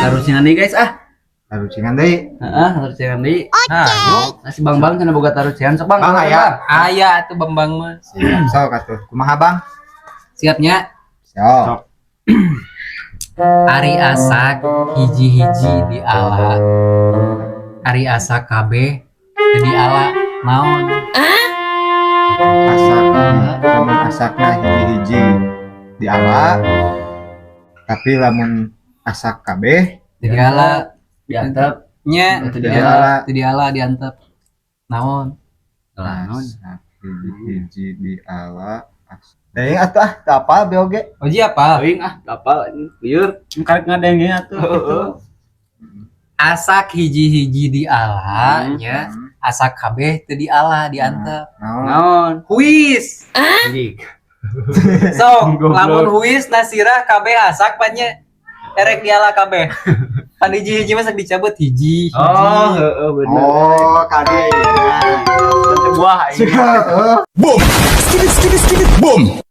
Tarucingan deui, guys, ah. Tarucingan deui. Heeh, tarucingan deui. Nah, yuk. Nah, si Bang Bang cenah boga tarucingan, sok, Bang. Bang, aya. Aya atuh Bambang mah. Siap, sok atuh. Kumaha, Bang? Siapnya? Sok. Ari asak hiji-hiji di ala. Ari asak kabeh teu di ala, naon? Asak, lamun asakna hiji-hiji di ala, tapi lamun asak kabeh Teu di ala. Diantep. Nya. Teu teu di di ala, teu di ala, diantep. Naon? Lah, naon? Asak hiji-hiji di ala. Eh, atuh ah, teu apal BOG. Oji apa? Teuing ah, apal lieur. Karek ngadenge atuh gitu. Asak hiji-hiji di ala nya, asak kabeh teu di ala, diantep. Naon? Naon? Huis. Anjing. Sok, Goblok. Lamun huis nasirah kabeh asak pan nya erek diala kabeh. Pan hiji-hiji mah sok dicabut hiji, hiji. Oh, heeh, bener. Oh, kade. Buah ini. Heeh. Boom! Skidit, skidit, skidit, boom!